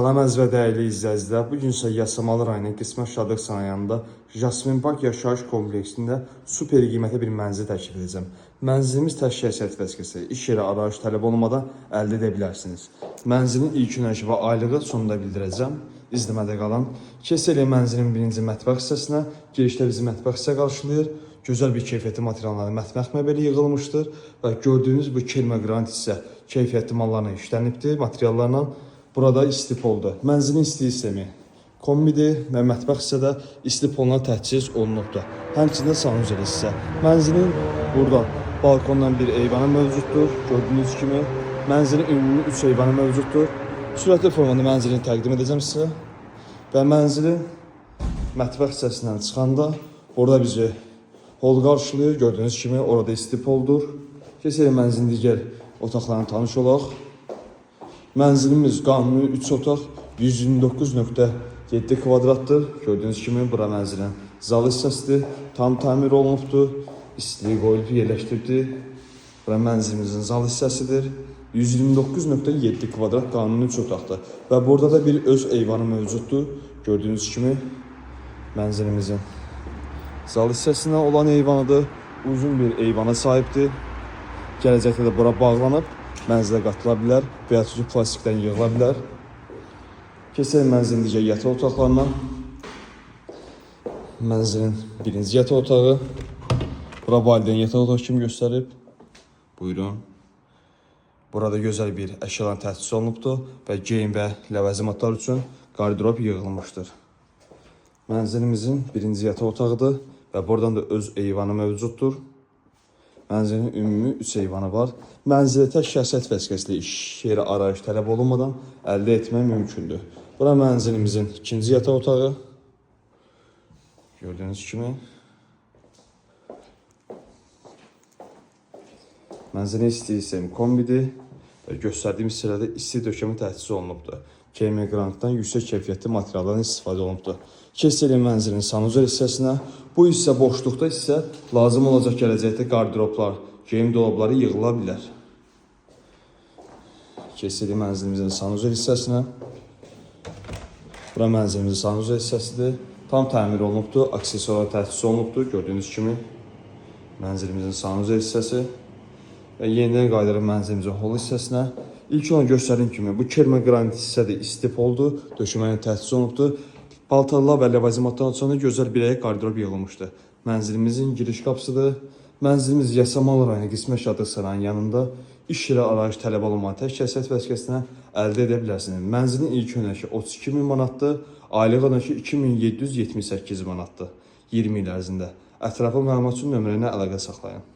Salam əziz və dəyərli izləyicilər. Bu gün isə Yasamal rayonu Qismət Şadlıq yanında Jasmin Park yaşayış kompleksində super qiymətli bir mənzil təklif edəcəm. Mənzilimiz tək şəxsiyyət vəsiqəsi, iş yeri arayış tələb olmadan əldə edə bilərsiniz. Mənzilin ilk ödənişi və aylığı sonunda bildirəcəm. İzləmədə qalın. Keçək mənzilin birinci mətbəx hissəsinə. Girişdə bizi mətbəx hissə qarşılayır. Gözəl bir keyfiyyətli materiallarla mətbəx mebeli yığılmışdır və gördüyünüz bu kermə qranit hissə keyfiyyətli mallarla işlənibdir, materiallarla. Burada isti poldur. Mənzilin isti sistemi kombidir və mətbəx hissədə isti polla təchiz olunubdur. Həmçinin sanuzel hissə. Mənzilin burada balkondan bir eyvanı mövcuddur. Gördüyünüz kimi mənzilin ümumi 3 eyvanı mövcuddur. Sürətli formada mənzilini təqdim edəcəm sizə. Və mənzilin mətbəx hissəsindən çıxanda orada bizi hol qarşılayır. Gördüyünüz kimi orada isti poldur. Keçək mənzilin digər otaqlarına tanış olaq. Mənzilimiz qanuni 3 otaq 129.7 kvadratdır. Gördüyünüz kimi bura mənzilin zal hissəsidir. Tam təmir olunubdur. İstiliyi qoyulub yerləşdiribdir. Bura mənzilimizin zal hissəsidir. 129.7 kvadrat qanuni 3 otaqdır. Və burada da bir öz eyvanı mövcuddur. Gördüyünüz kimi mənzilimizin zal hissəsində olan eyvanıdır. Uzun bir eyvana sahibdir. Gələcəkdə də bura bağlanıb mənzilə qatıla bilər və ya ki, plastikdən yığıla bilər. Keçək mənzilin digər yataq otaqlarına. Mənzilin birinci yataq otağı. Bura valideyn yataq otağı kimi göstərib. Buyurun. Burada gözəl bir əşyaların təchiz olunubdur və geyim və ləvazimatlar üçün qardırob yığılmışdır. Mənzilimizin birinci yataq otağıdır və buradan da öz eyvanı mövcuddur. Mənzilin ümumi 3 eyvanı var. Mənzilə tək şəxsiyyət vəsiqəsi ilə iş yeri arayış tələb olunmadan əldə etmək mümkündür. Bura mənzilimizin ikinci yataq otağı. Gördüyünüz kimi. Mənzilin isti sistemi kombidir və göstərdiyim hissələrdə isti döşəmə təchiz olunubdur. KM Grantdan yüksək keyfiyyətli materiallardan istifadə olunubdur. Keçək mənzilin sanuzel hissəsinə. Bu hissə boşluqda isə lazım olacaq gələcəkdə qardiroblar, geyim dolabları yığıla bilər. Keçək mənzilimizin sanuzel hissəsinə. Bura mənzilimizin sanuzel hissəsidir. Tam təmir olunubdur, aksesuarlar təchiz olunubdur. Gördüyünüz kimi mənzilimizin sanuzel hissəsi. Və yenidən qayıdırıq mənzilimizin hol hissəsinə. İlk olaraq göstərdiyim kimi bu kermə qranit hissə də isti poldur, döşəmənin təchiz olunubdur. Paltarlar və ləvazimatlar üçün də gözəl bir qardırob yığılmışdı. Mənzilimizin giriş qapısıdır. Mənzilimiz Yasamal rayonu Qismət Şadlıq Sarayının yanında iş yeri arayış tələb olunmayan tək şəxsiyyət vəsiqəsinə əldə edə bilərsiniz. Mənzilin ilk ödənişi 32 min manatdır, aylıq ödənişi 2778 manatdır 20 il ərzində. Ətraflı məlumat üçün nömrə ilə əlaqə saxlayın.